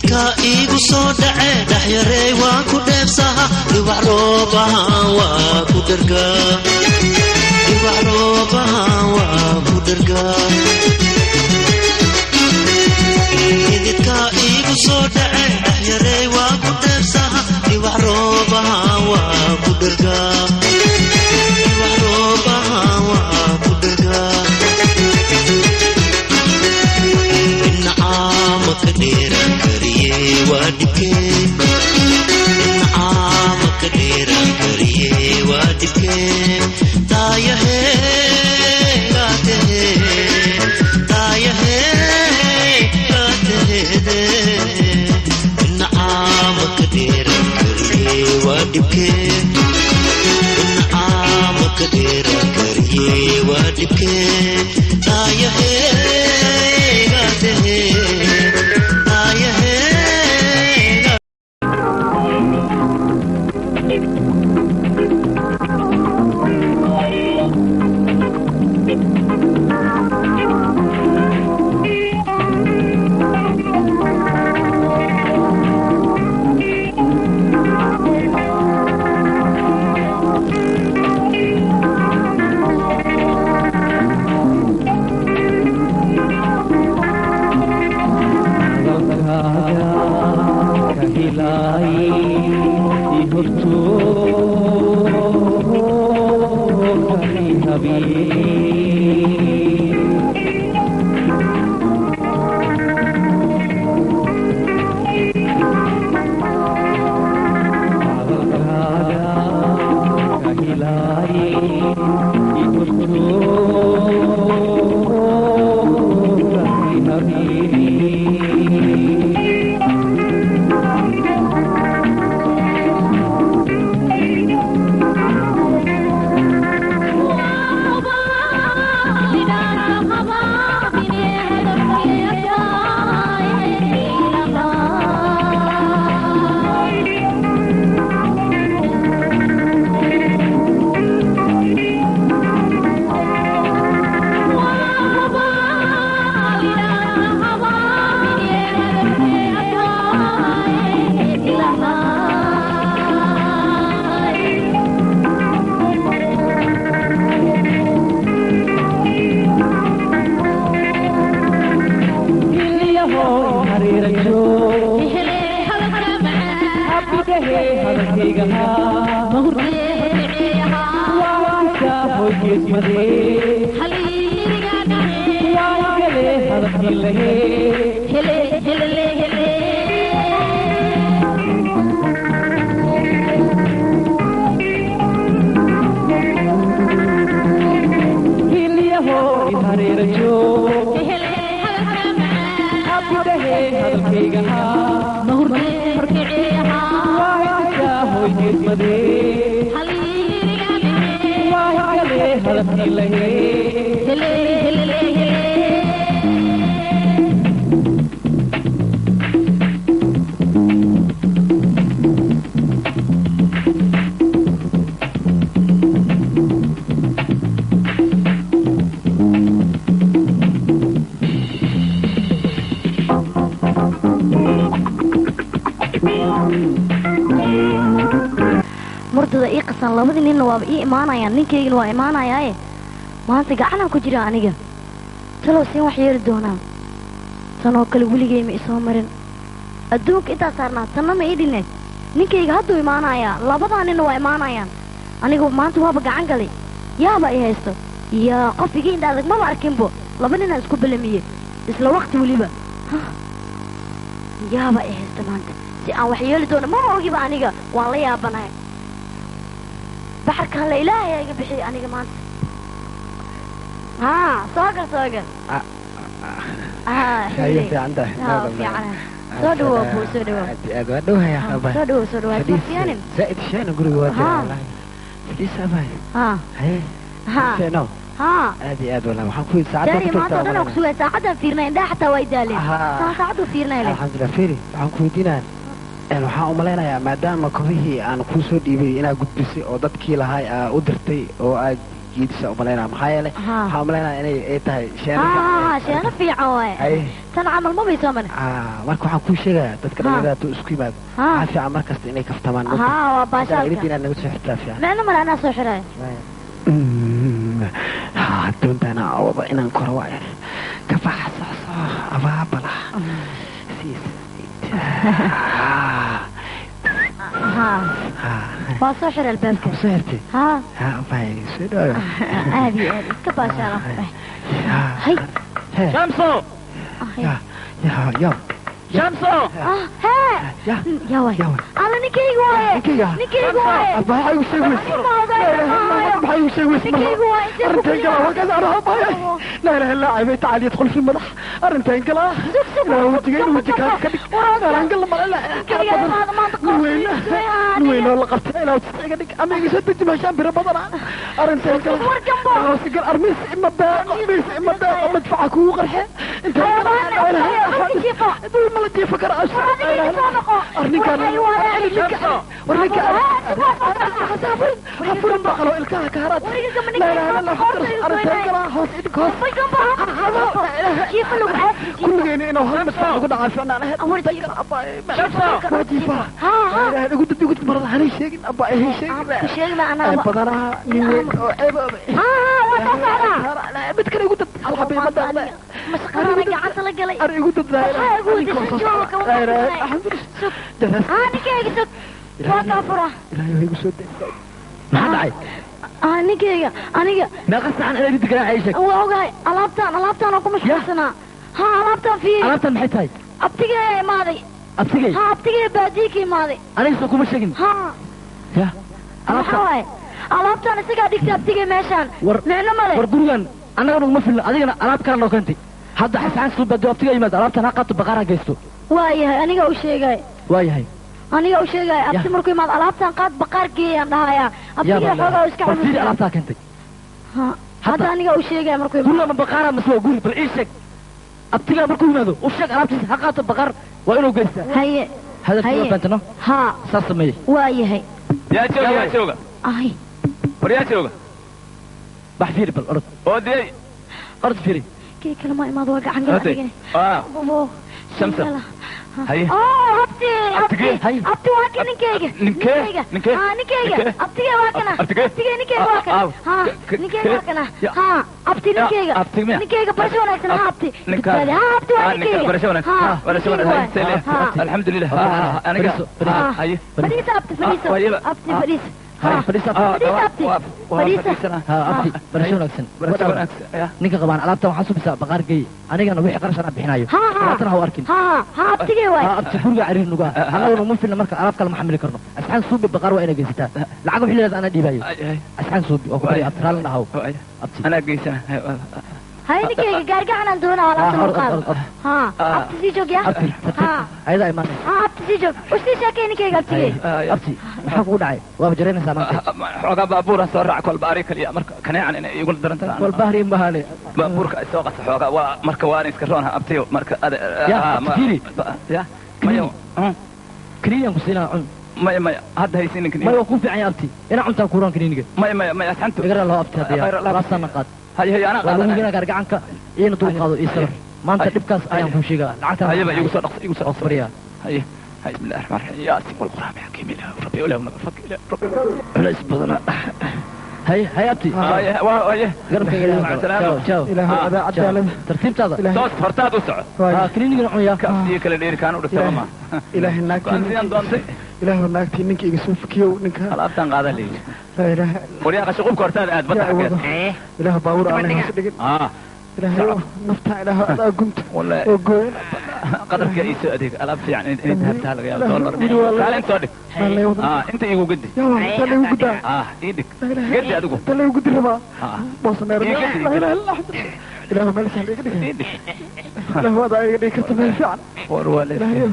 Dhididka iigu soo dhace dhaxyareey waan ku dheebsaha, dhibac roobahan waa ku dhergaa, dhibac roobahan waa ku dhergaa. Dhididka iigu soo dhace dhaxyareey waan ku dheebsaha, dhibac roobahan waa ku dhergaa, dhibac roobahan waa ku dhergaa. Dhinacaama ka dheeraan kariye waa dhibkee, dhinacaama ka dheeraan kariye waa dhibkee. Taayaheegaatee, taayaheegaatehede, dhinacaama ka dheeraan kariye waa dhibkee, dhinacaama ka dheeraan kariye waa dhibkee. Taayaheegaatehee, taayaheega. Murdada ii qasan, labadii ninna waaba ii imaanayaan, ninkaygana waa imaanayaaye. Maanta gacanaan ku jira aniga, talow siin wax yeeli doonaa. Tanoo kale weligay ma isoo marin adduunka intaa saarnaa, tanna ma ii dhinne. Ninkayga hadduu imaanayaa, labadaa ninna waa imaanayaan. Anigu maanta waaba gacan galay, yaaba i haysto. Yaa qof iga indha adag maba arkinbo. Laba ninaan isku balamiyey isla waqti weliba. Hah, yaaba i haysto maanta. Si aan wax yeeli doono maba ogiba, aniga waan la yaabanahay. Baxarkaan la Ilaahay iga bixiyay aniga maanta. Haa, soo gal, soo gal. Haye, fiican tahay? Haa, fiicanahay. Soo dhawow buu, soo dhawow. Aad iyo aad waa dhowhaya. Abay. Soo dhawow, soo dhawow. Fadhiis. Fiicanin. Zaa'id sheena guriga waa jira. Haa. Wallaahi fadhiis abay. Haa. Haye. Haa. Sheeno. Haa. Aad iyo aad wallaahi waxaan ku yidhi saacadda Daari ku maanta oo dhan aan tagtaa. ku sugay, saacaddaan fiirnay, indhaha xataa waa i daaleen. Haa. Saacaddu fiirnay leh. Alxamdulilah. Fiiri, waxaan ku weydiinaya, waxaan u malaynayaa maadaama kobihii aan kuu soo dhiibay inaad gudbisay oo dadkii lahaa aa u dirtay oo aad jiidisa u malaynaa maxaa yeelay waxaa u malaynaa inay ay tahay sheena haa sheena fiican waaye tan camal ma bayso mana marka waxaan kuu sheegayaa dadka dhalinyarada hadduu isku yimaado waxaa fiican mar kasta inay kaftamaan haa waa baashaalka ilid inaad naga soo xirtaa fiican micno male anaa soo xiraayo doontaana wada inaan koro waayo kafaxa socso abaabala siis waa soo xiray albaabka soo xirtay haa bay soo dhawayo aad iyo aad iska baashaala hay Shamso ya ya Shamso hee ya waay alla ninkayga waaye ninkayga waaye maxay u sheegaysaa maxay u sheegaysaa ninkayga waaye arrintan gala halkaas anaa bahay laa ilaaha illaa caybay tacaal yadkhul fi madax arrintan gala ilaa wajiga inuu wajiga ka dhig arrin gala ma la weyn la qabtay ilaa wajiga dhig ama iga soo deji meeshaan biro badan arrintan gala hoos gal armis ima daaqo armis ima daaqo madfaca kugu qarxe inta dul ma la jiifa kara arninkaan warninka hafurin baqalo ilkaha ka haraad laa ilaaha illa arrintan gala hoos idhig hoos kulligeyna inuu hal madfac ugu dhacaa ficnaan ahayd waa jiifaa igu dad igu marada hanay sheegin abba hay sheegin badanaa nin weyn oo ceeb mid kale igu dad alxabi ma daaqda mashaqadana gacanta la galay ar igu dad ninkayga sug waa kaa fura ilaahay igu soo day maxaa dhacay ninkayga aniga meeqa saxan inaad idin garan aysheg waa ogahay alaabtaan alaabtaan oo ku mashquulsanaa haa alaabtaan fiiri alaabtaan maxay tahay abtigay ayaa imaaday abtigay haa abtigay baadiye ka imaaday aniga soo kuma sheegin haa ya maxaa waaye alaabtaan isagaa dhigtay abtigay meeshaan micno male war gurigan annaga naguma filno adigana alaab kale noo keentay hadda xasaan soo baado abtiga yimaado alaabtaan ha qaato baqaar ha geysto waayahay aniga u sheegay waayahay aniga u sheegay abti markuu imaado alaabtaan qaad baqaar geeyaan dhahayaa abtiga xoogaa iska war fiiri alaabtaa keentay hadda aniga u sheegay markuu imaado guriga ma baqaara mise waa guri bal ii sheeg abtiga markuu yimaado u sheeg alaabtiisa ha qaato baqaar waa inuu geystaa haye hadalkii waa faantano haa saas sameeyey waayahay yaa jooga yaa jooga ay war yaa jooga bax fiiri bal orod oo diyay orod fiiri kii kale ma imaado waa gacan gal anigana Shamsa haye abti abti abti waa kan ninkayga ninkee ninkee haa ninkayga abtigay waa kana abtigay ninkayga waa kana haa ninkayga waa kana haa abti ninkayga ninkayga barasho wanaagsan haa abti haa abti waa ninkayga barasho wanaagsan barasho wanaagsan alxamdulillah aniga haye fadhiisa abti fadhiisa abti fadhiisa fadhiisa abti barasho wanaagsan barasho wanaagsan ninka qabaan alaabtan waxaa subisaa baqaar geey anigana wixii qarash anaa bixinayo alaabtan ha u arkin haa abtigay waay abti guriga cariir nugu ah annaguna uma filna marka alaab kale ma xamili karno asxaan suubi baqaar waa inay geysataa lacag wixii leedahay anaa dhiibayo asxaan suubi oo ku bari abti raalin dhahaw abti anaa geysana hay ninkayga gaargacanaan doonaa alaabta lagu qaado haa abti sii joog ya abti ayadaa imaanaysa haa abti sii joog u sii sheekay ninkayga abtigay abti maxaa kugu dhacay waaba jaraynaysaa maanta xoogaa baabuura soo raac kolba ari kaliya marka kaneecan inay igu darantaa kolba hari mahaale baabuurka ay soo qasa xoogaa waa marka waan iska roonha abtiyo marka ya abti fiiri ya maya kaniiniyan ku siinaa cun maya maya hadda haysiinin kaniini maya waa kuu fiican ya abti inaa cuntaa kuuraan kaniiniga maya maya maya asxantu iga raalho abti hadda laabtaana qaad هاي هاي أنا قاعد أنا قاعد إيه دول قاضي إيه ما أنت تبكى أيام كل شيء لعتها هاي بقى يوصل يوصل أصبريا هاي هاي بسم الله الرحمن الرحيم ياسين والقرآن حكيم إله ربي ولا فك إله ربي ليس بدنا هاي هاي أبتي هاي هاي قرب تشاو تشاو إله هذا عدالة ترتيب هذا صوت فرتاد وسع كلينيك نوعية كأفتي كلا دير كانوا رسمة إله الناكتي إله الناكتي نك يسوف كيو نك الأبتان قاعدة لي لا إله وريا قشقوب كورتاد آد بطحك إله باور عليه إله نفتح إله أنا قمت والله قدرك يا إيسو أديك الأب يعني أنت هبتها لك يا دولار تعال أنت أديك أنت إيجو قدي يلا أنت اللي قدي إيدك قدي أدوكو أنت اللي قدي ربا بوصنا لا إله إلا الله إله ما لسه إيدك إله هذا إيدك كتب فعلا والله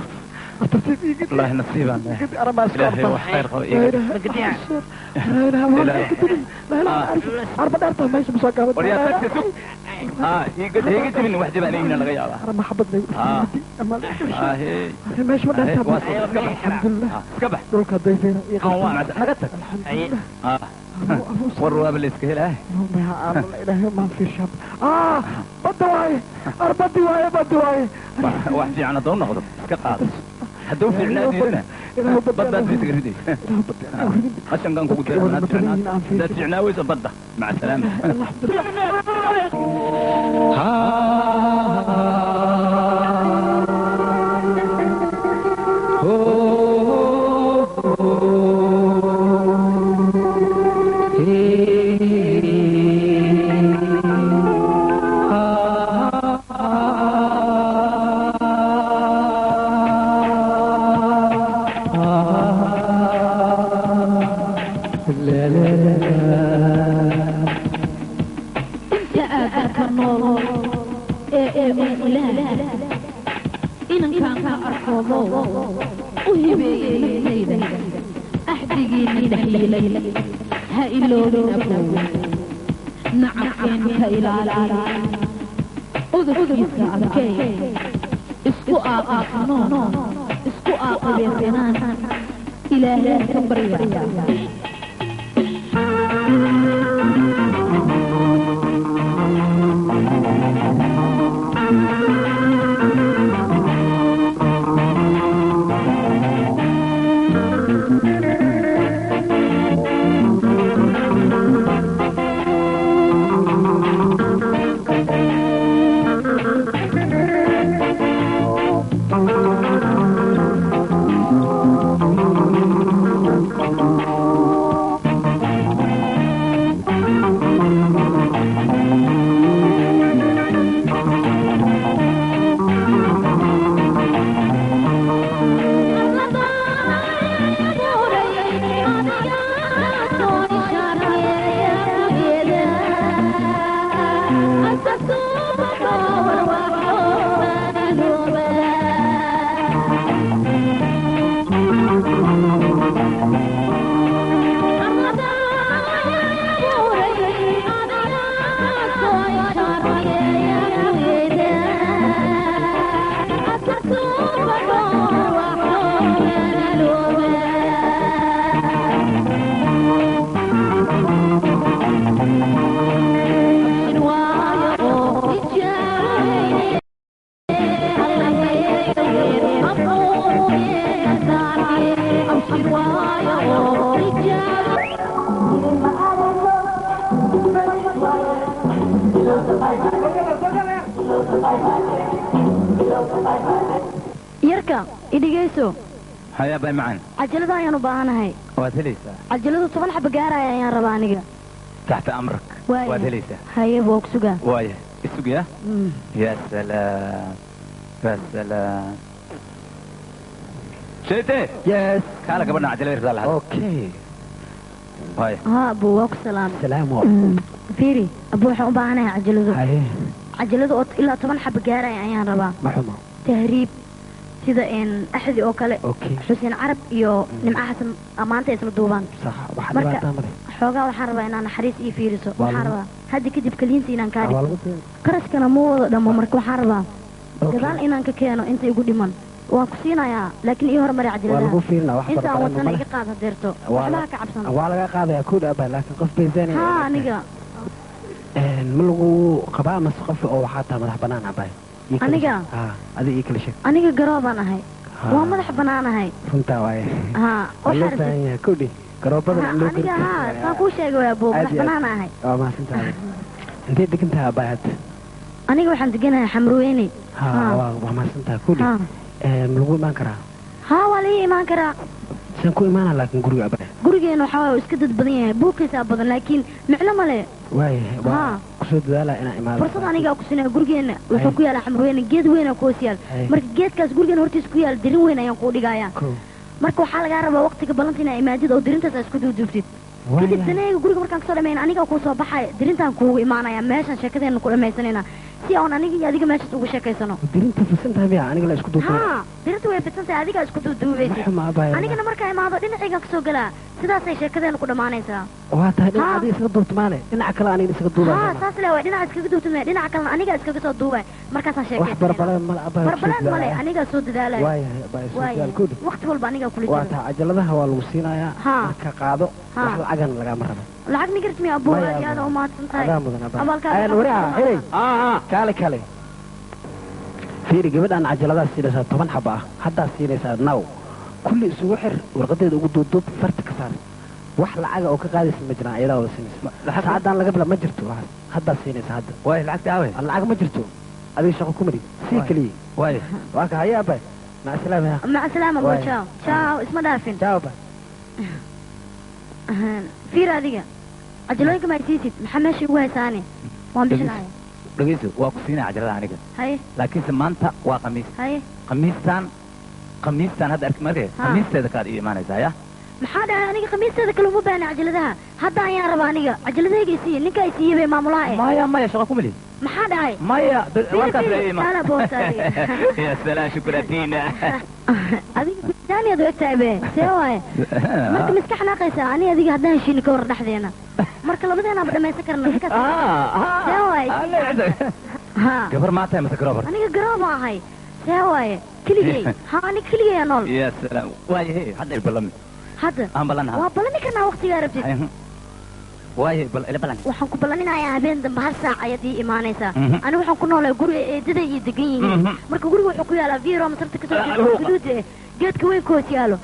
الترتيب إيدك والله نصيبا أنا ما أسكر إلهي وخير قوي لا إله لا إله أربع دارته ماشي مساقة وريا تكتب يقد من وحدة بقى هنا لغاية أنا ما حبتني أما ماشي ما دارته الحمد لله كبح دولك الضيفين الحمد لله. War waaba la iska helaa. Ilaahay maan fiirshaa. Badda waaye, arbadi waaye, baddi waaye. Wax fiican hadduu noqdo iska qaado. Hadduu fiicnaa diidana baddaad bay isaga riday. Qashankan kugu dara haddaad fiicnaa weyso badda. Maca salaama. Yarka idhigayso. Haya bay macaan. Cajalada ayaan u baahanahay. Waad helaysaa. Cajaladu 10 xabo gaaraya ayaan rabaa aniga. Taxta amrak. Waad helaysaa. Haye buu ku sugaa. Waaya isugiya. Ya salaam. Ya salaam. Sheete. Yes. Kaala gabadha cajalada irtaa lahayd. Okay. Waaya. Ha buu waa ku salaam. Salaam. Fiiri abuu waxaan u baahanahay cajaladu. Haye. Cajaladu oo ilaa 10 xabo gaaraya ayaan rabaa. Ma xumo. Tahriib sida in axdi oo kale Xuseen Carab iyo Nimco Xasan amaanta isla duubaan. Sax waxa dhibaato ma leh. Xoogaa waxaan rabaa inaan naxariis ii fiiriso. Waxaan rabaa hadda kadib kaliinta inaan ka dhigo. Qarashkana ma wada dhamo marka waxaan rabaa gadaal inaan ka keeno inta igu dhiman. Waan ku siinayaa laakiin ii hormari cajalada. Waa lagu fiirinaa wax inta aan wadana iga qaada deerto. Waxba ka cabsan. Waa laga qaadayaa ku dhaaba laakiin qof baysanaya. Ha aniga. Ma lagu qabaa mase qof oo waxaa taa madax banaan abay. Aniga adiga ii kala sheeg. Aniga garoobaan ahay. Waa madax banaanahay. Runtaa waaye. Waxaa loo baahan yahay kudhi garoobadan in loo aniga saan kuu sheegay waa buu madax banaanahay. Waa mahadsantahay. Intee degan tahay abay hadda? Aniga waxaan deganahay Xamroweyne. Waa mahadsantahay kudhi. Ma lagu imaan karaa? Waa la ii imaan karaa. Saan ku imaanaa laakiin guriga abay. Gurigeena waxaa waaye iska dad badan yahay buuqiisaa badan laakiin micno ma leh. Waaye waa kusoo dadaalaa inaan imaado. Fursad anigaa ku sinaya gurigeena wuxuu ku yaalaa Xamroweyne geed weyn oo ku hoos yaal. Marka geedkaas gurigeena hortiisa ku yaal dirin weyn ayaan kuu dhigayaa. Marka waxaa lagaa rabaa waqtiga ballanta inaa imaadid oo dirintaas aad isku duuduubtid. Kadib danayga guriga markaan kasoo dhameyn anigaa kuu soo baxaya dirintaan kuugu imaanaya meeshaan sheekadeena ku dhamaysanayna si oon aniga iyo adiga meeshaas ugu sheekaysano. Dirinta fidsan tahay miya aniga la isku duuduubay? Dirinta way fidsan tahay adigaa isku duuduubaysid. Anigana markaa imaado dhinacaygaan kasoo galaa Sidaasay sheekadeena ku dhammaanaysaa. Waa tahay dhinaca adiga iskaga duubta maane dhinaca kale aniga iskaga duubaya. Haa saas le waay dhinaca iskaga duubta maane dhinaca kalena aniga iskaga soo duubay markaasaan sheekaysanayna. Wax barbaran male abbaay. Barbaran male aniga soo dadaalaya. Waayahay abbaay soo dadaal ku dhig. Waqti walba aniga kula jiro. Waa tahay cajaladaha waa lagu siinayaa. Marka qaado wax lacagana lagama rabo. Lacag ma gartmi abuu aad iyo aad u mahadsan tahay. Adaa mudan abbaay. Ayaan waraa xilay. Kaale kaale. Fiiri gabadhaan cajaladaha siinaysaa 10 xaba ah haddaa siinaysaa now. Kulli isugu xir warqadeeda ugu duuduub farta ka saar. Wax lacaga oo ka qaadaysa ma jiraan ayadaa wada siinaysa. Saacadaan laga bila ma jirto waxaas haddaa siinaysa hadda. Waay lacagta aaway. Lacag ma jirto adiga shaqo ku marid sii kaliya. Waay. Waa ka haya abbaay. Maca salaama. Maca salaama boo ciao. Ciao isma dhaafin. Ciao abbaay. Fiir adiga cajalooyinka ma siisid maxaa meesha ugu haysaane waan bixinaya. Dhageyso waa ku siinaya cajalada aniga. Haye. Laakiinse maanta waa khamiis. Haye. Khamiistan hadda arki markay khamiisteeda kaad ii imaanaysaa ya. Maxaa dhahay aniga khamiisteeda kale uma baahna cajaladaha hadda ayaan rabaa aniga cajaladayga isiiye ninka ay siiyey bay maamulaha eh. Maya maya shaqo ku mali. Maxaa dhahay? Maya warkaas la iimaan. Kaala boorta adiga. Ya salaam shukratiina. Adiga bitaaniyaad u egtahay be see waaye. Marka miska xanaaqaysaa ani adiga haddaan heshiino ka war dhexdeena. Marka labadeenaaba dhammaysan karna ninkaas. See waaye. Gabar maa tahay mase garoobar? Aniga garoob aan ahay. See waaye keligay. Haa aniga keligay aa nool. Ya salaam waayahe hadda i ballami. Hadda aan ballan waa ballami karnaa waqtigaa rabtid. Waayahe bal ila ballan. Waxaan ku ballaninayaa habeen dambe hal saac ayaad ii imaanaysaa. Aniga waxaan ku noolahay guriga eedada iyo degan yihiin. Marka guriga wuxuu ku yaalaa viiro masarta kasoo jeeda guduud eh geedka weyn ku hoos yaalo.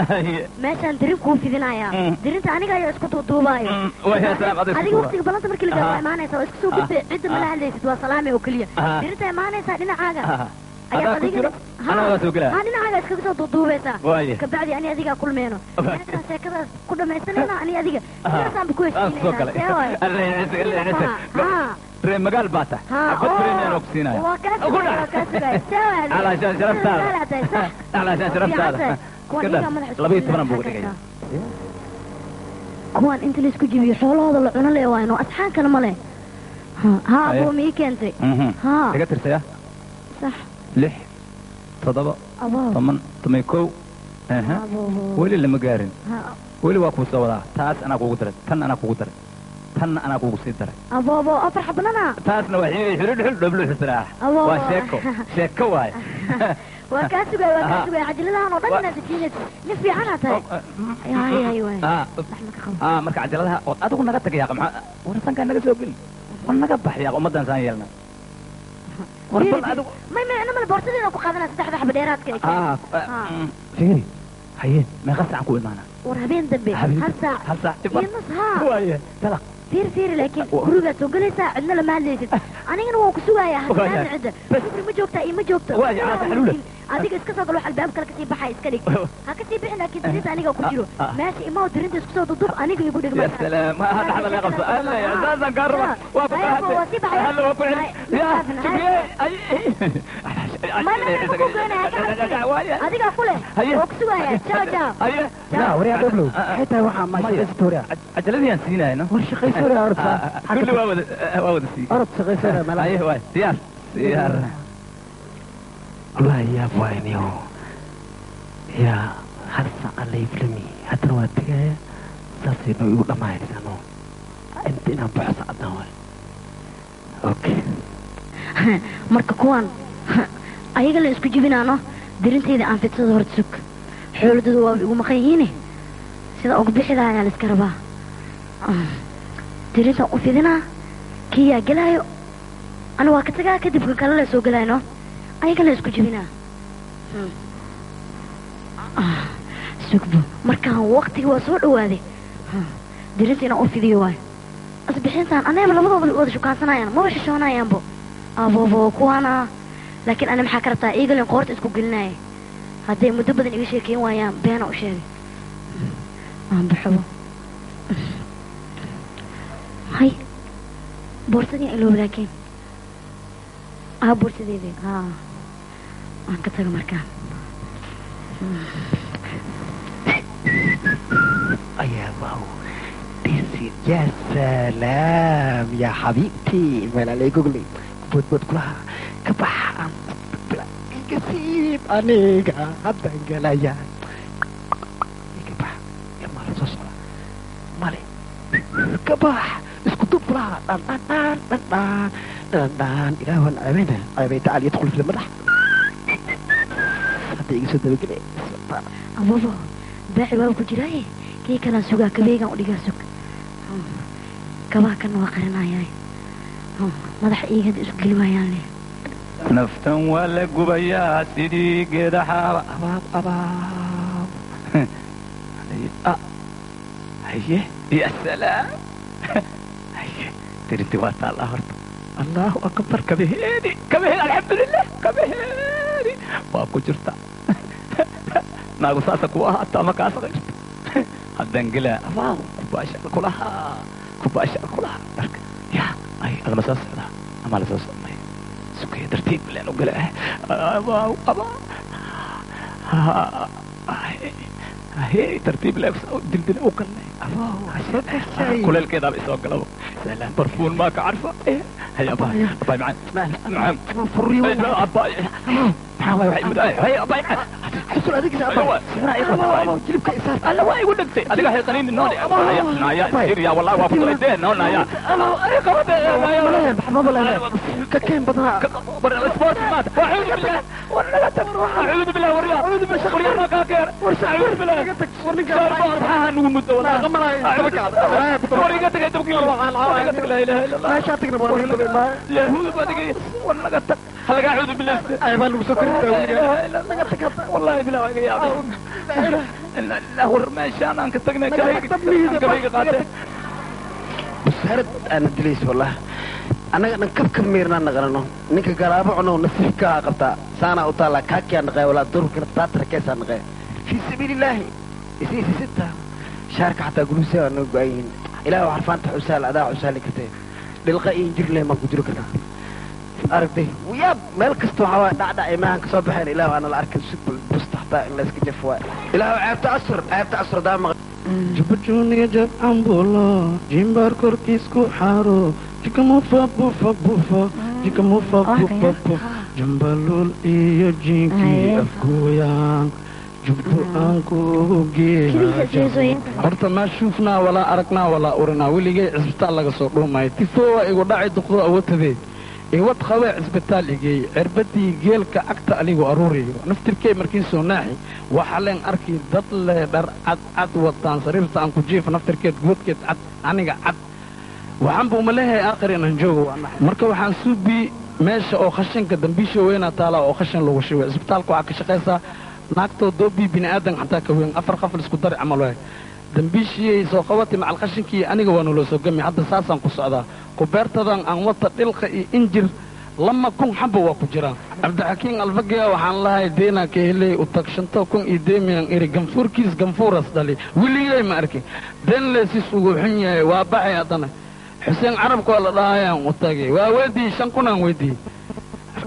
Meeshaan dirin kuu fidinayaa. Dirinta aniga ayaa isku duuduubaayo. Adiga waqtiga ballanta markii la gaaro waa imaanaysaa waa isku soo gudbay cidda mala hadlaysid waa salaami oo keliya. Dirinta imaanaysaa dhinacaaga. Ayaa ku jira anaa waa soo gelaa. Haa dhinacaaga iskaga soo duuduubaysaa. Kabacdi ani adigaa kulmeyno. Meeshaan sheekadaas ku dhammaysanayna ani adiga. Sidaasaan ku heshiinayna. Reer magaal baa tahay. Xabad premium oo ku siinaya. Waa kaa sugaya waa kaa sugaya. See waaye. Alaashaan sharaftaada. Alaashaan sharaftaada. 12 buu dhigaya. Kuwan inta la isku jibiyo xoolahooda la cuno lee waayno asxaan kale ma leh. Haa abuu ma ii keentay. Haa. Iga tirsaya. Sax. 6 7 8 11 weli lama gaarin. Weli waa kuu soo wadaa. Taas anaa kuugu daray. Tan anaa kuugu daray. Tan anaa kuugu sii daray. Aboobo 4 xabnana. Taasna waa xidhi xidhi dhoblo xisraax. Waa sheeko. Sheeko waay. Waa kaa sugay waa kaa sugay cajaladahan oo dhan inaad dejiinayso. Nin fiican aad tahay. Hay hay waay. Marka cajaladaha oo adigu naga tagay yaa maxaa war sankaa naga soo geli. War naga bax yaa ummaddan saan yeelna. ما أنا ما البورتين أكو قادنا 3 حبة ديرات كي. فيري هاي ما غسل عنكو إيمانا. ورهبين دبي. هل ساعة. هل ساعة. ينص ها. وايه تلا. فير فير لكن كروجا سوقليسا عندنا لما هليست. أنا هنا وكسوها يا حسن عندنا. بس ما جوكتا إيه ما جوكتا. وايه عاد حلولة. adiga iska soo galo albaab kale kasii baxay iska dhig. Ha kasii bixin laakiin dirinta aniga ku jiro. Meesha imaa dirinta isku soo dudub aniga igu dhig. Ya salaam ma hada la qabso. Alla ya saasan ka raba. Waa ku qaatay. Hal waa ku xil. Ya shukriye. Ma adiga ku leh. Oo ku sugaya. Ciao ciao. La wariya doblow. Xitaa waxa ma shaqaysato wariya. Cajaladii aan siinayno. War shaqayso wariya orta. Kulli waa wada sii. Orod shaqayso wariya malaha. Aye waay. Diyaar. Diyaar. والله يا بوينيو يا هرسا على يفلمي حتى لو اتجاه ساسي انه يقول ما يسانو انت انا بحث عدنا اوكي marka kuwan ayaga la isku jibinaano dirintayda aan fidsado horta sug xooladoodu waa igu maqan yihiin sida ugu bixi lahaa ayaa la iska rabaa dirinta u fidinaa kiyaa gelaayo ana waa ka tagaa kadib kan kale la soo gelayno ayaga la isku jibinaa sugbo markaan waqtiga waa soo dhawaaday dirinta inaan u fidiyo waayo asbixintaan anayba labadooda wada shukaansanayaan maba xishoonayaanbo aboobo kuwaana laakiin ana maxaa ka rabtaa iigalin qoorta isku gelinaya hadday muddo badan iga sheekeyn waayaan beena u sheegay aan baxabo hay boorsadii iloob laakiin boorsadeedii haa aan ka tago markaan يا واو يا سلام يا حبيبتي ما عليك جوجلي بود بود كلها كبح كسيب أنيقا هبدا قلايا كبح يا مال صوص Ka bax isku dub laha dhan dhan dhan dhan dhan dhan dhan ilaah waan ceebeyna ceebey tacaal yadkhul fi lmadax hadda iga soo dabagelay. Ababo baaci waa ku jiraaye kii kalaan sugaa kabeegan u dhigaa sug kabaha kana waa qarinayaa madaxa iiga hadda isku geli waayaan leh. Naftan waa la gubayaa sidii geedaxaaba abaab abaab. Haye ya salaam. Haye tirinti waa taallaa horta. Allahu akbar kabaheedi kabaheedi alxamdulilah kabaheedi waa ku jirta. Naagu saasa ku ahaato ama kaa saqayrto haddaan gelaa abaab kubaasha kulahaa kubaasha kulahaa marka ya ay adama soo socdaa ama la soo socmay sukaya tartiib leen u galaa abaab abaab haye tartiib leen dildil u galnay abaab kuleelkeedaaba isoo galabo salaam barfuun maa ka carfa. Haye abaay abaay macaan macaan furriyo abaay maxaa waay waxay mudaa haye abaay macaan xusul adiga abaay abaay jilibka isaar alla waa igu dhagtay adiga hay qaniin noo naya siriya wallahi waa furay dee noo naya ay qabade naya ma ka keen badana bar sport maat wa'uudu billah warnaga tag a'uudu billah warya a'uudu billah warya ma ka keen war a'uudu billah war ninka waxaa nugu muddo wallahi war iga tagay dabkii war iga tag la ilaha illa allah meesha tagna war yahuud baa tagay war naga tag halaga a'uudu billah ay baa lagu soo korin naga tag wallahi billah waa iga yaabay لا war meeshaan aan ka tagnay kabayga qaatay busharad aan dilays wallah anaga dhan kabka miirnaa naqanano ninka garaabo cuno nasiibkaa qabtaa saanaa u taallaa kaakiyaa naqee walaa durkana taatarkeesaa naqee fii sabiilillaahi isi isisita shaarka xataa guluusaa waa naga go'an yihiin ilaah xarfaanta xusaal adaa xusaali kartee dhilqa iyo injir leh maan ku jiro karnaa aragtay yaab meel kasta waxaa waay dhacdhac imahan ka soo baxeen ilaah aana la arkin si busta xataa in la iska jafo waay ilaah ceebta asr ceebta asr daa maqan jubbajuuniya jab cambulo jimbaar korkiis ku xaaro jikamufa bufa bufa jikamufa bufa buf jambaluul iyo jiinkii afgooyaan jubbo aan kugu geeyaa. Horta maa shuufnaa walaa aragnaa walaa urinaa weligay cisbitaal laga soo dhuumayo tifo waa igu dhacay duqdo awoodtadee iwad qabee cisbitaal igeey cirbadii geelka agta aligu aruuriyo naftirkey markiin soo naaxi waxa leen arkay dad leh dhar cad cad wataan sariirta aan ku jiifa naftirkeed goodkeed cad aniga cad waxaan buu maleeyahay aakhir inaan joogo marka waxaan suubi meesha oo khashinka dambiisha weynaa taala oo khashin lagu shubay cisbitaalka waxaa ka shaqaysaa naagtoo doobii bini'aadan xataa ka weyn afar qafal isku dari camal waay dambiishiyay soo qabatay macal khashinkii aniga waa naloo soo gami hadda saasaan ku socdaa kubeertadan aan wata dhilqa iyo injir 2,000 xabo waa ku jiraan. Cabdixakiin alfagiya waxaan lahay deenaa ka helay u tag 5,000 iyo deemiyan iri ganfuurkiis ganfuuras dhali weligay ma arkin deen leesis ugu xun yahay waa baxay haddana xuseen carabka waa la dhahayaan u tagay waa weydii 5,000 aan weydii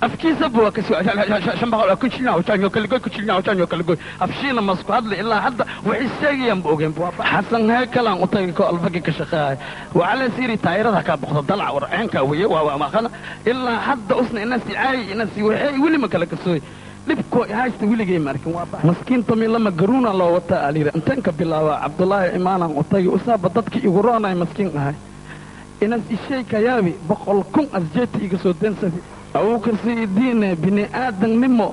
afkiisaba waa kasii 500 ku jilnaa wajaanyo kala goy ku jilnaa wajaanyo kala goy afshiina masku hadla ilaa hadda waxay sheegayaan ba ogeen xasan heekalaan u tagay koo alfagi ka shaqeeyay waxaa la siiri taayirada kaa boqdo dalac war ceenka weeye waa maqana ilaa hadda usna ina si caay ina si waxay weli ma kala kasooy dhibkoo haysta weligay ma arkin maskiinta mi lama garuuna loo wataa aliira intaan ka bilaaba cabdulaahi imaanaan u tagay usaaba dadkii igu roonay maskiin ahay inas ishay ka yaabi 100,000 asjeeti iga soo deensadi abuukar saydiine bini aadamnimo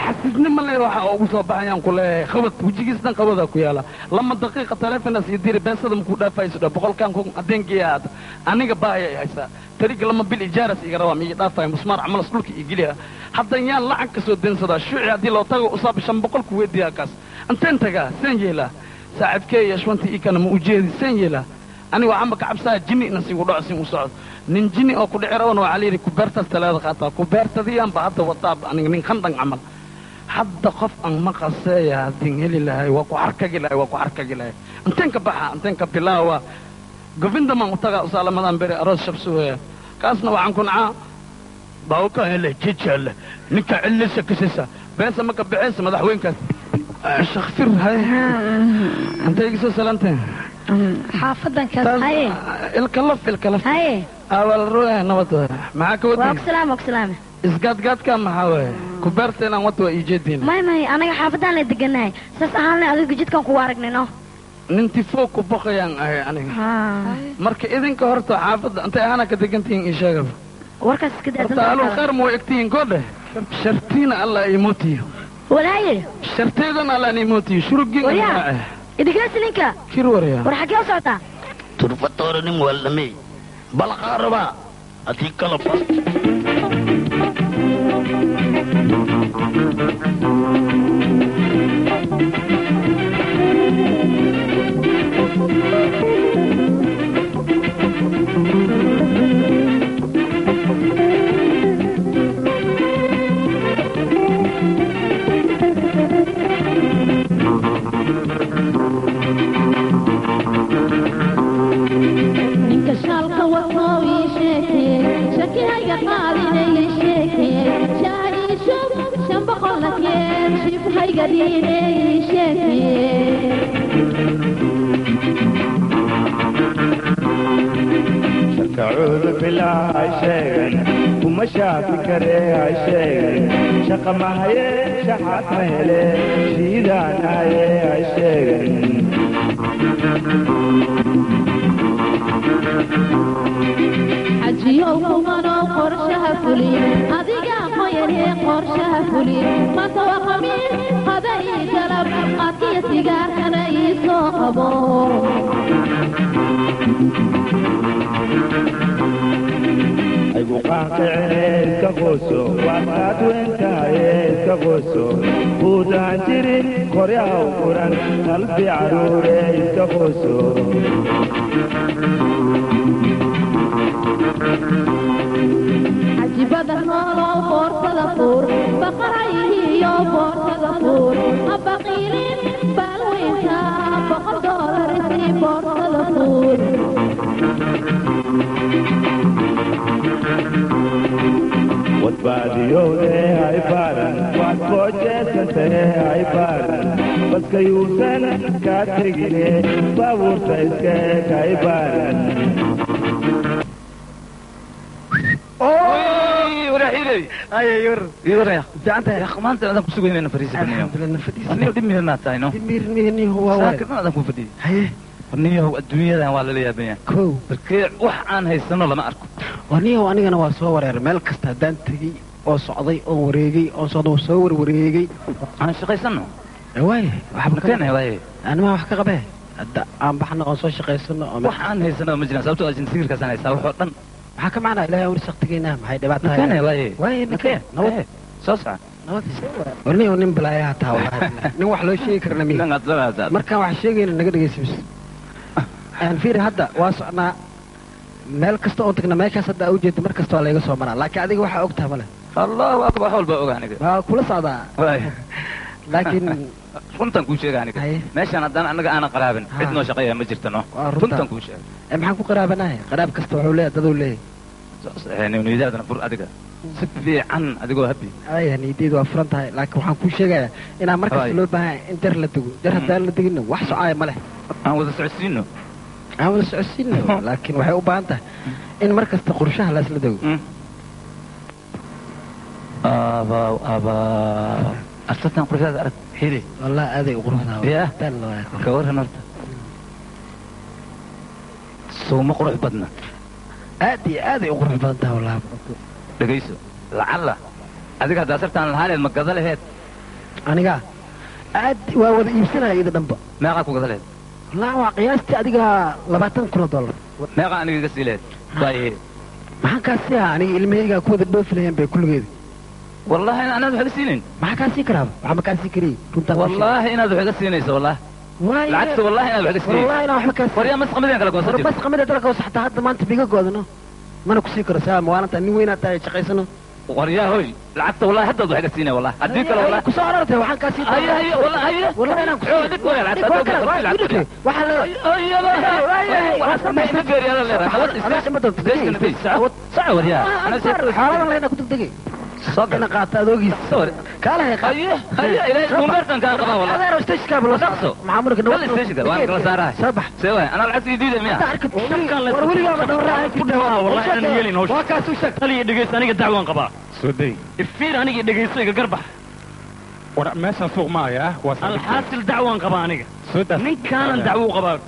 xasidnimo le waxa ugu soo baxayaan ku leeyahay qabad wejigiis dhan qabadaa ku yaala 2 daqiiqa taleefonaas iyo diri beensada makuu dhaafayso dha 100,000 adeenkiya hadda aniga baahaya ay haysaa tariga 2 bil ijaaras iga rabaa miiga dhaafaya musmaar camalas dhulka ii geliya haddan yaan lacag ka soo deensadaa shuuci haddii loo tago usaaba 500 ku weydiiyaa kaas inteen tagaa seen yeelaa saaxiibkee iyo shwantii ii kana ma ujeedi seen yeelaa aniga waxaanba ka cabsaa jinni inas igu dhaco sin u socdo nin jinni oo ku dhici rabana waxaa layidhi kubeertaas talaada qaataa kubeertadiyaanba hadda wataaba aniga nin khandhan camal hadda qof aan ma qaseeya haddiin heli lahay waa ku harkagi lahay waa ku harkagi lahay inteen ka baxa inteen ka bilaawa govindamaan u tagaa usaalamadaan beri aroos shabsuweya kaasna waxaan ku nacaa baawka hele jijale ninka cilisa kasisa beesa ma ka bixaysa madaxweynkaas shakfir hay intay iga soo salanteen xaafadan kaas haye ilkalaf ilkalaf haye awal ruux nabad maxaa ka waa waday ku salaam waa ku salaam isgaadgaadka maxaa waye kubeerta inaan wata waa ii jeediina may may anaga xaafadan la deganahay saas ahaan le adigu jidkan kugu aragnay no. Ninti foog ku baqayaan ahay aniga. Marka idinka horta xaafadda intay ahana ka degantihiin ii sheegaba. Warkaas iska daa. Horta aluu khayr ma way egtihiin koodhe. Shartiina Allah ii mootiyo. Walaaye. Sharteedana Allah ii mootiyo. Shurugiin. Waryaa. Idinkaasi ninka. Kir waryaa. War xagee u socotaa? Turfatoore nin waldhamey. Balaqaa rabaa. Haddii kala bas. Ninka shaalka wato ii sheekee, shakihayga qaadina ii sheekee, shaah ii shub, 500 la keen, shibhayga dhiine ii sheekee. Sharkacuudu bilaa hay sheegan, kuma shaafi karee hay sheegan, shaqa mahaye shaxaad ma hele, shiidaanaye hay sheegan. Xajiyow kumanow qorshaha fuli, adigaa qoyanee qorshaha fuli, maanta waa khamiis, qada ii galab, qaadkiyo sigaarkana ii soo qabo. Aygu qaanqicine iska qoyso, waad kaad weyn tahaye iska qoyso, quudaan jirin qoryaha u furan, qalbi caruure iska qoyso. Cajibada noolow boorsada fuur, baqarayihiyo boorsada fuur, habaqiilin baalweynta, $100 isii boorsada fuur. Wadbaadiyowde hay baaran, waad boojeesantahe hay baaran, baska yuusan kaa tegine, baabuurta iska eg hay baaran. Maanta adaan ku sugayna fariisa baniyo. Aniga dhib ma tahay no. Saakir adaan ku fadhiyo. Haye. Niyow adduunyadan waa lala yaabaya. Kow. Markii wax aan haysano lama arko. Waa niyow anigana waa soo wareer meel kasta haddaan tegey oo socday oo wareegay oo socday oo soo warwareegay. Aan shaqaysano. Waaye. Waxba keenay waaye. Anima wax ka qabee. Hadda aan baxno oon soo shaqaysano oo wax aan haysano ma jiraan sababtoo ah sigaarkaas aan haystaa wax oo dhan. Maxaa ka macnaa Ilaahay uu shaqtigeena maxay dhibaato tahay? Keenay waaye. Waaye nakeen. Nabad. Soo soco. Nabad. Warniyow nin balaayaha taa wallahi. Nin wax loo sheegi karna mihi. Markaan wax sheegayna naga dhegeysa bis. Aan fiiri hadda waa socnaa meel kasta oon tagna meeshaas hadda u jeedo mar kasta waa layga soo maraa laakiin adiga waxaa ogtaha male. Allahu akbar wax walba ogaa aniga. Waa kula socdaa. Waaye. Laakiin runtan kuu sheega aniga. Meeshaan haddaan anaga aanan qaraabin cid noo shaqeeya ma jirto no. Runtan kuu sheega. Maxaan ku qaraabanahay? Qaraab kasta wuxuu leeyahay daduu leeyahay. Niyadaadana fur adiga. Si fiican adigoo happy. Ay niyadeydu waa furan tahay laakiin waxaan kuu sheegayaa inaan mar kasta loo baahan yahay in jar la dego. Jar haddaan la deginna wax socaaya ma leh. Aan wada socodsiino. Aan wada socodsiino laakiin waxay u baahan tahay in mar kasta qorshaha la isla dego. Aabaaw aabaaw. Arsataan quruxdaada arag xiri. Wallahi aaday u quruxdaa. Yaa. Ka warran horta. Soo ma qurux badna. Aad iyo aad ay u qurux badan tahay wallahi. Dhegeyso. Lacalla. Adiga haddaa sartaan lahaaneed ma gada laheed. Aniga aad waa wada iibsanaya iyada dhanba. Meeqaa ku gada laheed? Wallahi waa qiyaastii adiga $20,000. Meeqaa aniga iga sii laheed? Waaye. Maxaan kaa sii ahaa aniga ilmahaygaa ku wada dhoofi laheen bay kulligeeda. والله أنا أنا وحدة سنين. ما حكى سكرة، ما حكى سكري. والله أنا وحدة سنين والله. العكس والله أنا وحدة سنين. والله أنا وحدة سنين. وريا مسقمة ذيك لك بس قمة ذيك لك حتى حتى ما أنت بيجا قادنا. ما أنا كسكرة سام وأنا تاني وين أتاي شقيسنا. وريا هوي العكس والله حتى وحدة سنين والله. أديك والله. كسرة وحكى سكرة. هيا هيا والله هيا. والله أنا كسكرة. أنا قاعد أدوقي صور قال هي هيا هيا إلى ممارسة كان قبا والله أنا استيش كابل وصقصه معمرك نوصل استيش كابل وأنا صارها صبح سوى أنا العكس جديدة مياه والله أنا يلين هوش وكاسو شك خلي دقيس أنا دعوة قبا سودي الفير أنا دقيس قربح War meeshan suuq maaya waa alxaasil dacwaan qabaa aniga. Ninkaanan dacwo u qabaa.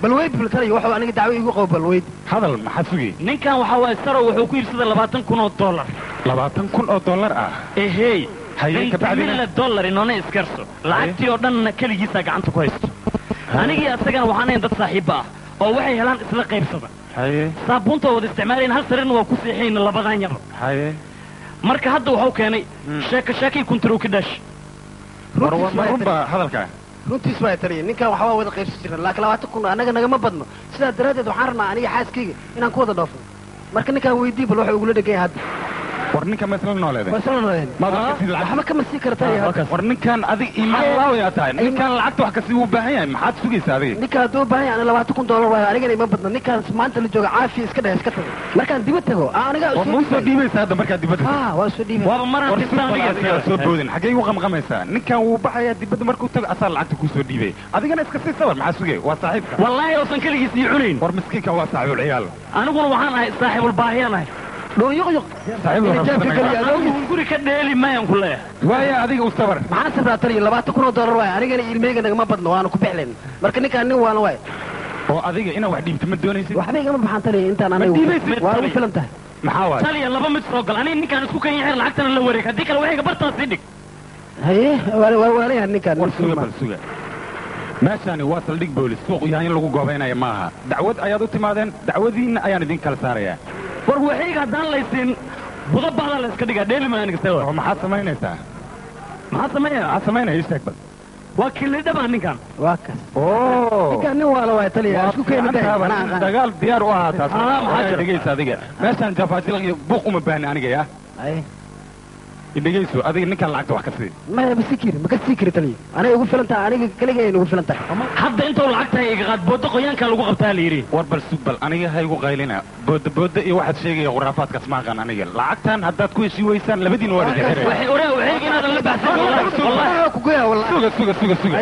Bal weyd bal taliya waxa aniga dacwo igu qabo bal weyd. Hadal maxaad sugay? Ninkan waxa waaye sarow wuxuu ku iibsaday $20,000. $20,000 ah? Ehey. Haye ka bacdina dollar inoona iskarso. Lacagtii oo dhan kaligiisa gacanta ku haysto. Anigii asagana waxaan ahayn dad saaxiibo ah oo waxay helaan isla qaybsada. Haye. Saabuunta wada isticmaaleen hal sariirna waa ku seexayna labadan yar. Haye. Marka hadda wuxuu keenay sheeko sheekay kuntarow ka dhash. War runba hadalka. Runtiis waa taliya ninkan waxa waa wada qaybsan jirnaa laakiin 20,000 anaga nagama badno sidaa daraaddeed waxaan rabnaa aniga xaaskayga inaan ku wada dhoofno marka ninkan weydii bal waxa ugula dhegan yahay hadda. War ninkan ma isla nooleedeen? Waa isla nooleedeen. Waxba kama sii kartaa hadda. War ninkan adig iimaan laawayaa tahay. Ninkan lacagta wax kasii u baahan yahay maxaad sugaysaa adiga? Ninkan hadduu u baahan yahay aniga $20,000 waayo anigana ima badno ninkan maanta la jooga caafiya iska dheh iska tago markaan dibad tago aniga war ma usoo dhiibaysaa hadda markaad dibadda tagto? Haa waa usoo dhiibay. Waaba maraan tirsan aniga soo boodin xaggee igu qamqamaysaa? Ninkan wuu baxayaa dibadda markuu tago asaa lacagta kuu soo dhiibay adigana iska sii sabar maxaa sugay? Waa saaxiibka. Wallaahi uusan kaligiis ii cunayn. War miskiinka waa saaxiibul ciyaal. Aniguna waxaan ahay saaxiibul baahiyaan ahay. Dhooyuqyuq guri ka dheeli mayaan ku leeyahay. Waaya adiga u sabar. Maxaan sabraa taliya $20,000 waaye anigana ilmeyga nagama badno waana ku bixlayn marka ninkaan nin waana waaye. Oo adiga inaad wax dhiibto ma doonaysid? Waxba igama baxaan taliya intaan anigu waa ugu filan tahay. Maxaa waaye? Taliya laba mid soo gal aniga ninkaan isku kan yahay lacagtana la wareeg haddii kale waxayga bartaan sii dhig. Haye waa waalayahay ninkaan. War suga bal suga. Meeshani waa saldhig boolis suuq yahay in lagu goobaynaya maaha. Dacwad ayaad u timaadeen dacwadiinna ayaan idin kala saarayaa. War waxayga haddaan laysiin budo bahda la iska dhigaa dheeli maa aniga sewa. Oo maxaad samaynaysaa? Maxaad samaynaya? Maxaad samaynaya ii sheeg bal. Waa kilidhabaa ninkan. Waa kaas. Oo. Ninkan nin waala waay taliya isku keeni tahay. Dagaal diyaar u ahaa taas. Maxaa jira? Dhegeysa adiga. Meeshaan jafaajilaq iyo buuq uma baahni aniga yaa. Haye. Dhegeyso adiga ninkan lacagta wax ka sii. Maya ma sii kiri ma ka sii kiri taliya. Aniga ugu filan tahay aniga kaligay ugu filan tahay. Hadda intuu lacagta iga qaad boodo qoyaanka lagu qabtaa la yiri. War bal sug bal aniga ha igu qaylina. Boodo boodo iyo waxaad sheegaya khuraafaadkaas ma aqaan aniga. Lacagtan haddaad ku heshii weysaan labadiin waa dhexeeyay. Waxay oraa waxay inaadan la baxsan wallahi ku goyaa wallahi. Suga suga suga suga.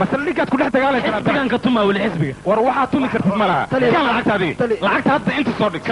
Masaldhigaad ku dhex dagaalaysaa. Xisbigan ka tuma wali xisbiga. War waxaad tumi kartid ma laha. Kan lacagtaadii. Lacagta hadda inta soo dhig.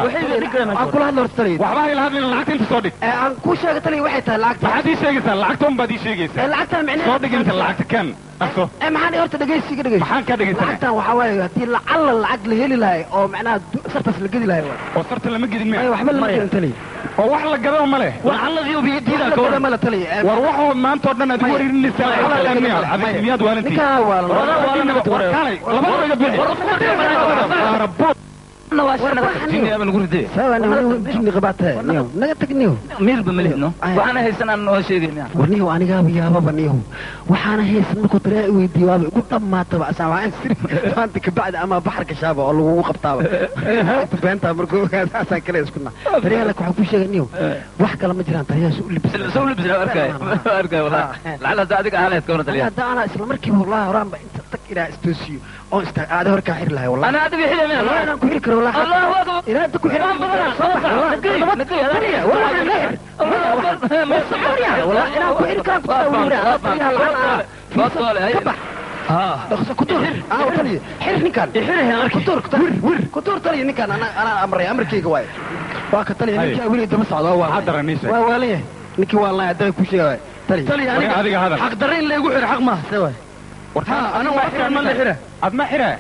Waxay aan kula hadlo horta taliya. Waxba ha ila hadlin lacagta inta soo dhig. Aan ku sheegay taliya waxay tahay lacagta. Maxaad ii sheegaysaa? Lacagta un baad ii sheegaysaa. Lacagtan micnaheedu soo dhig inta lacagta kan. Dhaqso. Maxaan horta dhegeysiga dhegeysi. Maxaan ka dhegeysanaa? Lacagtan waxaa waaye haddii lacalla lacag la heli lahay oo macnaha sartaas la gedi lahay waay. Oo sarta lama gedin miya? Waxba lama gedin taliya. Oo wax la gado ma leh. Lacalladii u biidiida ka war. Ma la taliya. War waxoo maanta oo dhan aad igu wareerinaysaa lacagtan miya? Adiga miyaad waalantii? Ninkaa waalan. War kaalay labadaba iga bixi. Warniyow anigaaba yaababa niyow waxaana haysan markuu taliyaa i weydiiyo waaba igu dhammaataba asaa waxaan siri maanta kabacdi ama baxar gashaaba oo lagugu qabtaaba beentaa markuu ogaada asaan kale isku naa taliyaa laakiin waxaan kuu sheegay niyow wax kale ma jiraan taliyaa soo libis soo libis arkay arkay wallahi lacala hadda adiga ahaan ka waran taliyaa hadda ana isla markiiba wallahi horaanba inta tag ilaa istoosiyo oo istaag aada hor kaa xiri lahay wallahi ana adiga xili mina wallahi inaan ku xiri karo wallahi Allahu akbar ilaa inta ku xiri wallahi inaan ku xiri karaan ku dhaqso ku tuur aa taliya xir ninkan ku tuur ku tuur taliya ninkan ana amray amarkayga waay waa ka taliya ninka weli daba socdo waa waa waalayahay ninkii waa lahay hadda ku sheegay taliya taliya aniga hadal xaq darro in la igu xiro xaq maaha see waay ها أنا واحد ما اللي حره أد ما حره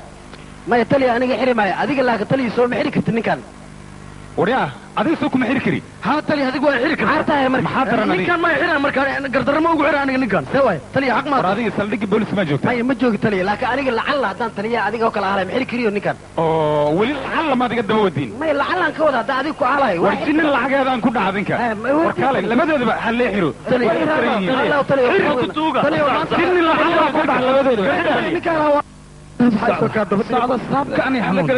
ما يتلي أنا حري معي أديك الله كتلي سو ما حري كرت نكان وريا أديك سوك ما حري كري ها تلي هذيك وين حري كرت عارتها يا مركز محاضرة أنا نكان ما حري مركز أنا قدر ما أقول أنا نكان سوي تلي حق ما هذه سلدق بولس ما جوجت ما ما جوجت تلي لكن أنا لعل هذا تلي أديك وكل عالم حري كريو نكان أوه ولي لعل ما تقدم ودين ما لعل أنك وضع هذا أديك وعلى ورسين الحاجة هذا أنكون عادنك وركالي لما تذبح حلي حرو تلي تلي تلي تلي لعل أنكون على لما صعد الصعب كأني حمود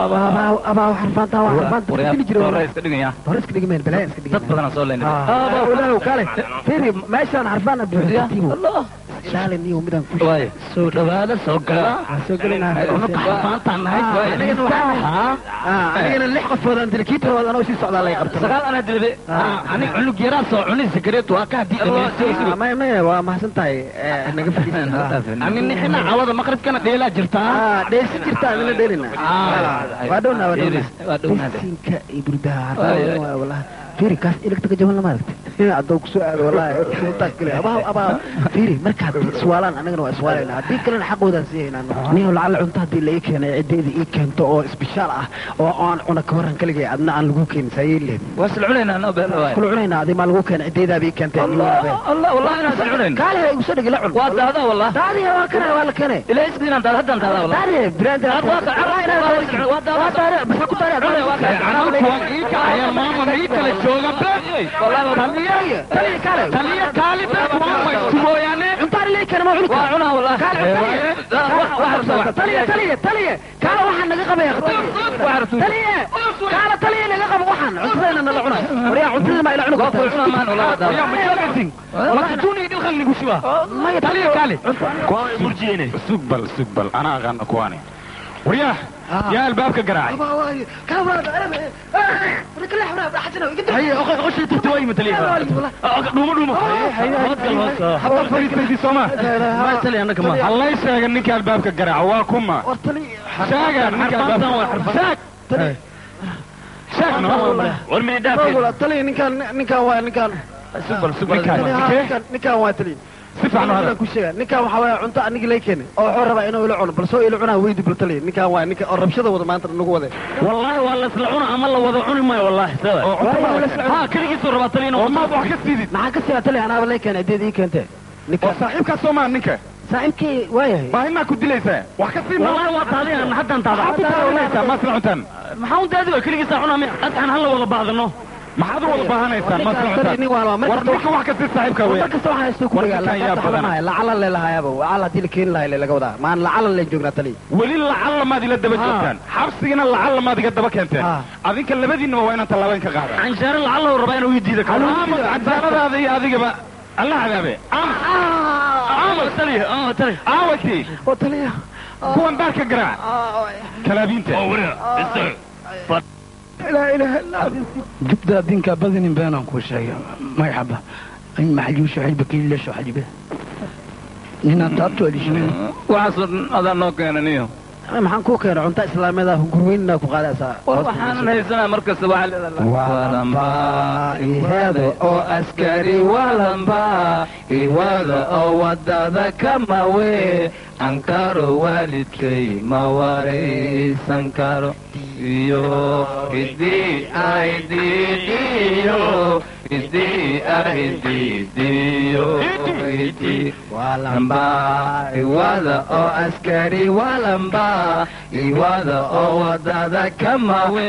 Abaa abaa xarfaanta waa xarfaanta dili jiro. Hore iska dhigaya. Hore iska dhigmeen balaa iska dhigmeen. Dad badan soo leynay. Abaa kale. Fiiri meeshaan xarfaan buuxda. Allah. Ilaalin iyo midaan ku. Waay. Soo dhawaada soo gala. Soo galayna. Xarfaanta nahay. Anigana 6 qofood aan dilay kiitar wada anoo sii socdaa lay qabtay. 9 anaa dilay. Aniga cunug yaraa soo cunay sigareet waa ka hadii dhameystay. Maya waa mahadsan tahay naga fadhiisan. Ani nixina cawada maqribkana dheelaa jirtaa. Dheelsi jirtaa adina dheelina. Waa dhowna waa dhowna. Waa dhowna. Bisinka iyo burdaha xarfaanta waa wallahi. Fiiri kaas iligta ka jaban lama aragtay. Hadduu ku soo aado wallahi intaas kale abaa abaa fiiri marka haddii iswaalaan anagana waa iswaalaynaa haddii kalena xaqoodaan siihaynaa. Niyow lacala cunto haddii la ii keenay ciddeeda ii keento oo isbishaal ah oo aan cuna ka warran kaligay adna aan lagu keenin saa yeeli lahayd. Waa isla cunaynaa anoo been waay. Kula cunaynaa adii maa lagu keenay ciddeedaaba ii keentay. Allah wallahi inaan isla cunayn. Kaale igu soo dhigi la cun. Waa daadaa wallahi. Daadiya waa kana waa la keenay. Ilaahay isku inaan daada haddaan daadaa wallahi. Daadiya brand waa ka waa daada waa daada maxaa ku daada waa ka kuwan ii kacaya maama ii kala jooga taliya kale taliya kaali mooyaane cuntaan ilay keena ma cuni waa cunaa wallahi taliya taliya taliya kaala waxaan naga qabaya taliya kaala taliya naga qabo waxaan cuntadeena nala cunay waryaa cuntada ma ila cuni kartaa cunaa maan wallahi yaa ma joogaysin ma tuuni dhilkan nigu shiba taliya kaali kuwaan way murjiyeen sugbal sugbal ana aqaan kuwaani waryaa yaa albaabka garaacay hallay sheega ninka albaabka garaaca waa kuma sheega ninka ninkaan waa taliya si fiican u hadal ku sheega ninkaan waxa waaye cunto aniga lay keenay oo wuxuu rabaa inuu ila cuno balse ila cunaa weydi bal taliya ninkaan waa ninka oo rabshada wada maanta nagu wade wallahi waa la isla cuna ama la wada cuni maayo wallahi sawa ha kaligiisuu rabaa taliya oo maad wax ka siidid maxaa ka siidaa taliya anaaba lay keenay adeed ii keentee ninka oo saaxiibkaas soo maa ninka saaxiibkii waayahay baahi maa ku dilaysaa wax ka sii wallahi waa taadina haddaan taada maxaa ma isla cuntaan maxaa u daadi waa kaligiisaa cunaa miya asxan hal la wada baadano maxaad u wada baahanaysaan ma isla cuntaan war ninka wax ka sii saaxiibka weyn mar kasta waxaan haysto ku dhagaa lacala le lahaayaba lacala haddii la keeni lahay laga wadaa maan lacala leen joognaa taliya weli lacala maad ila daba joogtaan xabsigana lacala maad iga daba keenteen adinka labadiinaba waa inaan tallaabayn ka qaada canjeero lacala uu rabaa inuu ii diido canjeeradaada iyo adigaba alla cadaabe aawati kuwan baarka garaac kalaabiinta لا إله إلا الله جبدا دينك بدن بينهم كل شيء ما يحبه إن ما حجوش حجبك إلا شو حجبه هنا تعبت ولا شيء وعصر هذا نوك أنا نيو maxaan ku keenay cunto islaamiyada gurweynna ku qaadaysaa waxaan haysanaa markasta waxa leedahay walamba ihado oo askari walamba iwada oo wadada kama we ankaro waalidkay ma waraysan karo iyo idii aidiidiyo idii aidiidiyo idii walamba iwada oo askari walamba iwada oo wadada kama we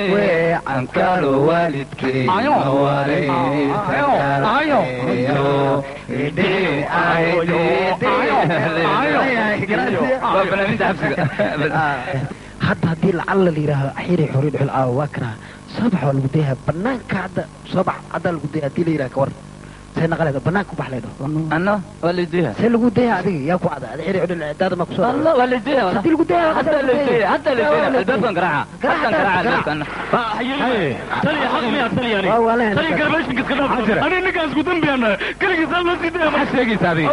ankaro waalidkay ma waraysan karo iyo idii aidiidiyo hadda haddii lacala la yidhaaho xiri xori dhuxul aawa waa kanaa soo bax waa lagu dayaha banaanka hadda soo bax haddaa lagu daya haddii la yidhaha kawar see naqaleedo banaanka ku bax leedo anno waa la diyaha see lagu dayaha adiga yaa ku cada ada xiri xudhul daada ma kusoo Allah waa la diyaha haddii lagu dayaha hadda la diyaha hadda la diyaha albaabkan garaaca haddan garaaca albaabkan taliya xaq miya taliya ani taliya garbaashinka iska dhaaf ani ninkaas ku dambiyaana kaligiis hal loo sii daya maxaa sheegaysaa adiga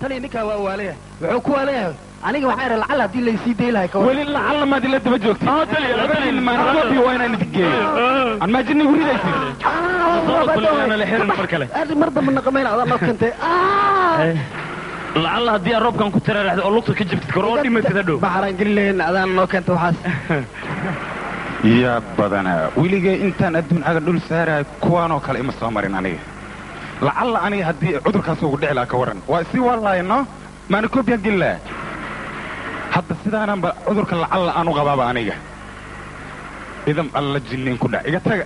taliya ninkaa waa waaleyahay wuxuu ku waaleyahay aniga waxaa idhi lacala haddii laysii day lahay kawar weli lacala maad ila daba joogtid labadiin maalmoodii waa inaan idin geeyo aan maajinni igu ridaysid mar dambe naqamayn adaa noo keentay lacala haddii aad roobkan ku taraaraxdo oo lugta ka jabtid kor oo dhimatid hadhow baxaraan geli lahayn adaan noo keenta waxaas yaa badanaa weligay intaan adduun caga dhul saarahay kuwaanoo kale ima soo marin aniga lacalla aniga haddii cudurkaas ugu dhici lahaa ka warran waa isii waalaayno maana koobiyaan geli lahaa hadda sidaanaanba cudurka lacalla aan u qabaaba aniga idam alla jinniin ku dhac iga taga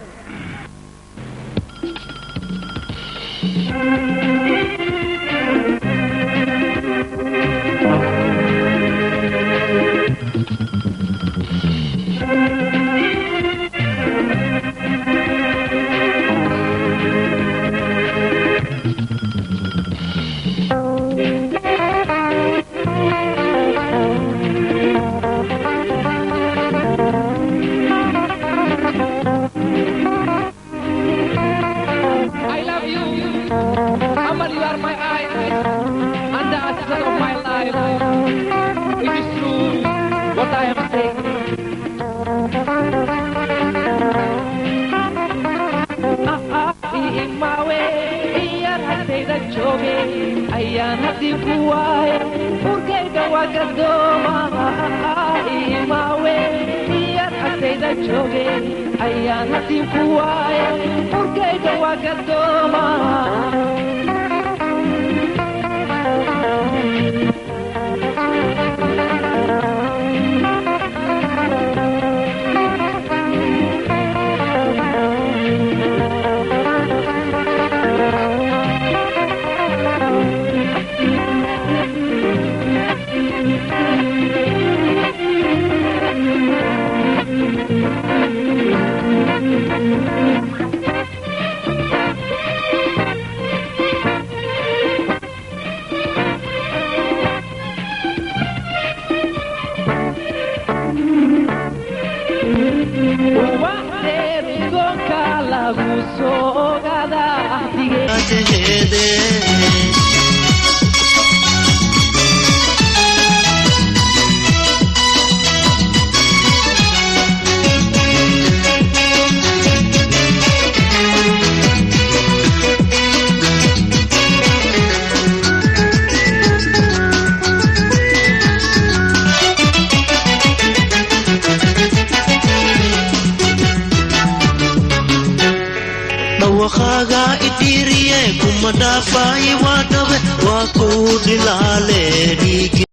Soo daaya qabtay. Imawe iyar agtayda jooge, ayaan haddii ku waaye urkayga waa gadooma. Imawe iyar agtayda jooge, ayaan haddii ku waaye urkayga waa gadooma. Ubaxdeed goonka lagu soo ogaadaa ahdige. Dhawaqaaga idhiiriye, kuma dhaafaaye, waa dhabe, waa kuu dhilaale dhiige.